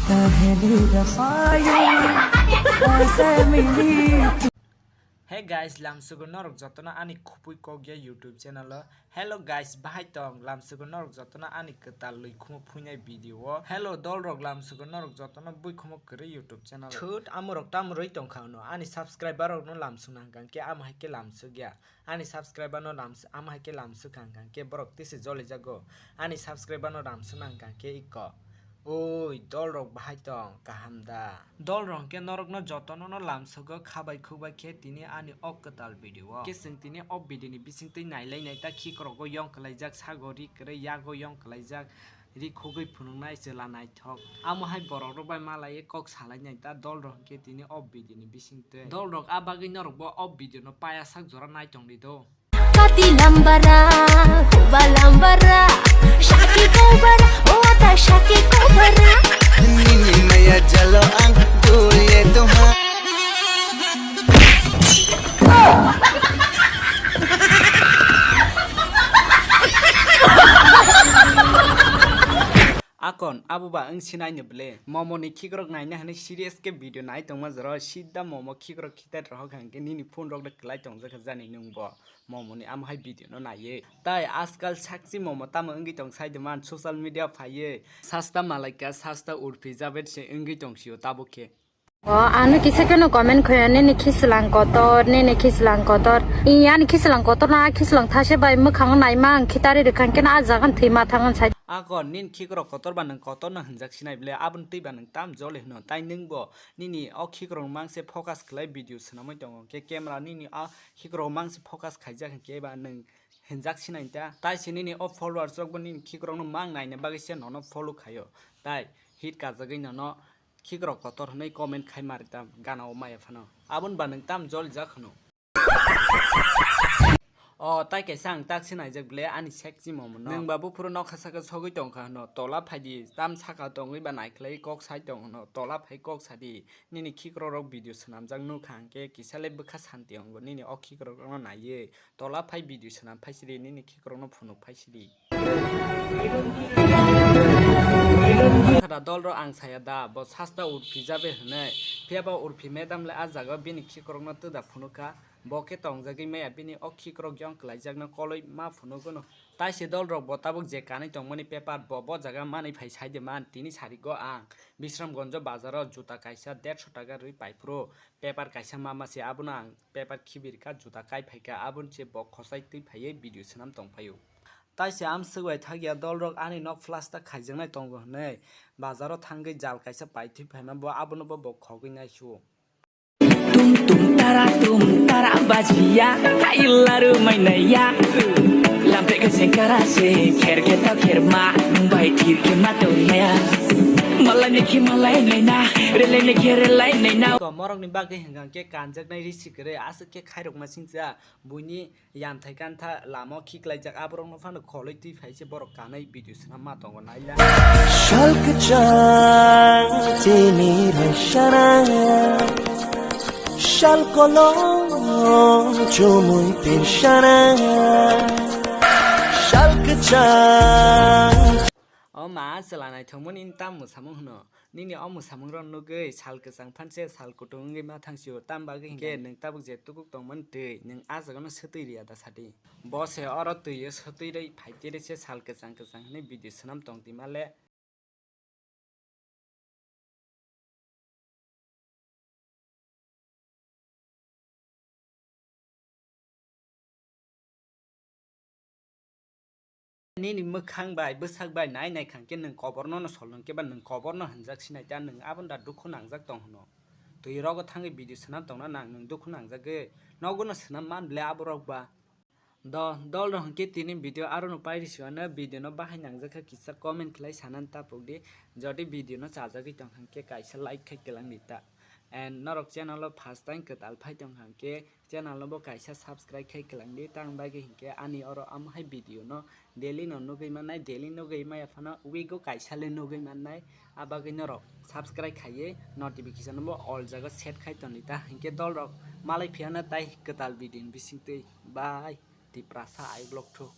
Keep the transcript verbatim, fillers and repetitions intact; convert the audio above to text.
पहली दफा यूं ऐसे मिली। Hey guys, lamsugo norok jotono ani khupui kok ya YouTube channel o. Hello guys, bahai tong? Lamsugo norok jotono ani kwtal lwi khumo phuinai video o. Hello dolrok, lamsugo norok jotono bui khumo kwrwi YouTube channel o. Thut, amorok tamo rwi tongkha hwno? Ani subscriber rokno lamsukna hwnkha khe amo hai khe lamsuk ya. Ani subscriber no lamsuk, amo hai khe lamsuk hwnkha khe borok tisi jolijago. Ani subscriber no lamsukna hwnkha khe iko. Oi, dolrok bahai tong, kaham da? Dolrok hwnkhe norokno jotono no lamsugo khabai khubai khe tini ani o kwtal video o. Khe chwng tini o video ni bisingtwi nailai nai ta, khikrogo yong kwlaijak, sago ri kwrwi, yago yong kwlaijak, ri khugwi phunuknai chwla naithok. Amo hai borok rok bai malaiwi kok salai nai ta, dolrok hwnkhe tini o video ni bisingtwi. Dolrok a bagwi norok bo o video no paya sak jora nai tong di do. Kati lambara, huba lambara, shaki kobara, o ata shaki kobara. Nini maya jalo ang dule tuha. Akon, abo ba wng sinai ni ble. Momo ni khikrok naina hwnwi serious khe video nai tongma jora, sida momo khikrok khitai rohok hwnkhe nini phone rok de kwlai tongjak jani nwng bo. Momo ni amo hai video no naiye. Tai ajkal sakchi momo tamo wngwi tong sai de man social media phaiye. Sasta Malaika, sasta Urphi Javed se wngwi tong sio tabuk khe. O, ano kisa keno comment khoya, nini khislang kotor, nini khislang kotor. I, ani khislang kotor na, khislang thase bai mwkhang nai ma ang khitari rwkha keno a jaga thwi ma thangan sai. Ako nin khikrok kotor ba nwng kotor no hwnjak sinai ble, aboni twi ba nwng tam jole hwno. Tai nwng bo nini o khikrok mang se focus khlai video swnamwi tongo. Khe camera nini a khikrok mang se focus khaijak hwnkhe ba nwng hwnjak sinai ta. Tai se nini o followers rok bo nini khikrok no mang naina bagwi se nono follow khaio. Tai hit kajagwi nono khikrok kotor hwnwi comment khai mari ta gana o maya phano. Aboni ba nwng tam jol jak hwno. O, tai kaisa ang tak se naijak ble ani sexy momo no. Nwng ba buphuru nokha saka sogwi tongkha hwno, tola phaidi, tam saka tongwi ba naikhlai kok sai tong hwno, tola phai kok sadi. Nini khikrok rok video swnamjak nukha hwnkhe kisa le bwkha santi wngo nini o khikrok rokno naiwi. Tola phai video swnam phai sidi, nini khikrok no phunuk phai sidi. Khada dol ro ang saya da, bo sasta Urphi Javed hwnwi. Phiya ba Urphi madam le a jaga o bini khikrok no twda phunuk kha. Bo khe tongjagwi maya bini o khikrok yong kwlaijak no koloi ma phunuk no. Tai se dol rok bo tabuk je kanwi tongmani paper bo, bo jaga manwi phai sai de man, tini sari go ang Bisramganj o bazar o juta kaisa derso taka rwi pai phuru paper kaisa ma ma se, abono ang paper khibir kha, juta kai phai kha, aboni se bo khosai twi phaiwi video swnam tong phai o. Tai se amswk bai thak ya dol rok ani nok plaster khaijaknai tongo hwnwi bazar o thangwi jal kaisa pai thwi phaima bo, abono bo bo khogwi nai su. Tum tum tara tum tara bajiya, hai laru mainaya. Lampe ka sengkara se, kher ke ta kher ma, mumbai thir ke ma to naya. Malai ne ke malai nai na, relai ne ke relai nai na. Komorok ni bagwi hwnka khe kanjaknai risi kwrwi, aswk khe khairokma singcha buini. Yamthai kantha lama o khiklaijak, aborokno phano kholoi twi phai se borok kanai video swnam ma tongo naila. Sal kwchang chini raisana, sal kolom chumui tinsana, sal kwchang. O ma, chwla naithokmani tam mwsamung hwno. Nini o mwsamungrok nugwi sal kwchang phan se sal kutung wngwi ma thang sio, tam bagwi hinkhe nwng tabuk je tukuk tongmani twi nwng a jagano swtwi riya da sadi? Bo se oro twi o swtwi rwi phai tiri se sal kwchang kwchang hwnwi video swnam tong twi ma le. Nini mwkhang bai bwsak bai nai nai kha khe nwng koborno no sol hwnkhe ba nwng koborno hwnjak sinai ta, nwng abono da dukhu nangjak tong hwno. Twi rogo thangwi video swnam tongna nang nwng dukhu nangjagwi, nogo no swnam man ble aborok ba. Do, dol rok hwnkhe tini video aro no pairi siwano, video no bahai nangjak kha kisa comment khlai sanani tapuk di. Jodi video no chajagwi tong kha khe kaisa like khai kwlang di ta. And norok channel o first time kwtal phai tong kha khe channel no bo kaisa subscribe khai kwlang di, tang bagwi hinkhe ani oro amo hai video no daily no nugwi mannai, daily nugwi maya phano week o kaisa le nugwi mannai, a bagwi norok subscribe khaiwi notification no bo all jaga set khai tong di ta, hinkhe dol rok malai phiyano tai kwtal video ni bisingtwi. Bye, Tiprasa I vlog two.